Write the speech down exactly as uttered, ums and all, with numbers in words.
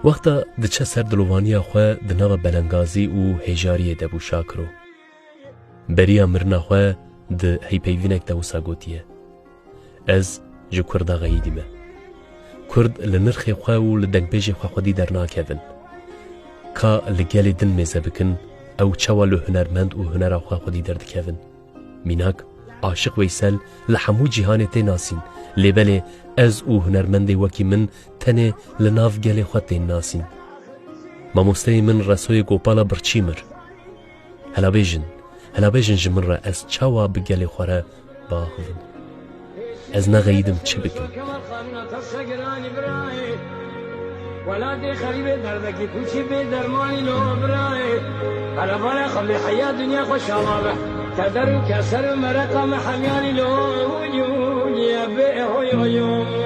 Wexta diçe ser dilovaniya xwe di nava belengazî û hêjariyê de bû Şakiro. Beriya mirina xwe di heypeyvînek de wisa gotiye, Ez ji Kurda xeyidî me. Kurd li nirxê xwe û li dengbêjê xwe xwedî dernakevin. Ka li gelê din mêze bikin, ew çawa li hunermend û hunera xwe xwedî derdikevin? Mînak, Aşiq Weysel li hemû cîhanê tê nasîn, lê belê ez û hunermendê wekî min tenê li nav gelê xwe tên nasîn. Mamosteyê min Resoyê Gopala Birçîmir. Helabêjin, helabêjin ji min re ez çawa bi gelê xwe re biaxivim. Ez nexeyidim çi bikim. Welatê xerîbê derdekî tûçî bê dermanî lo birayê. Qerebale xemê heya dinya xwe şama be. Keder û keser û mereqa me hemyanî lo. Bê hoy hoy.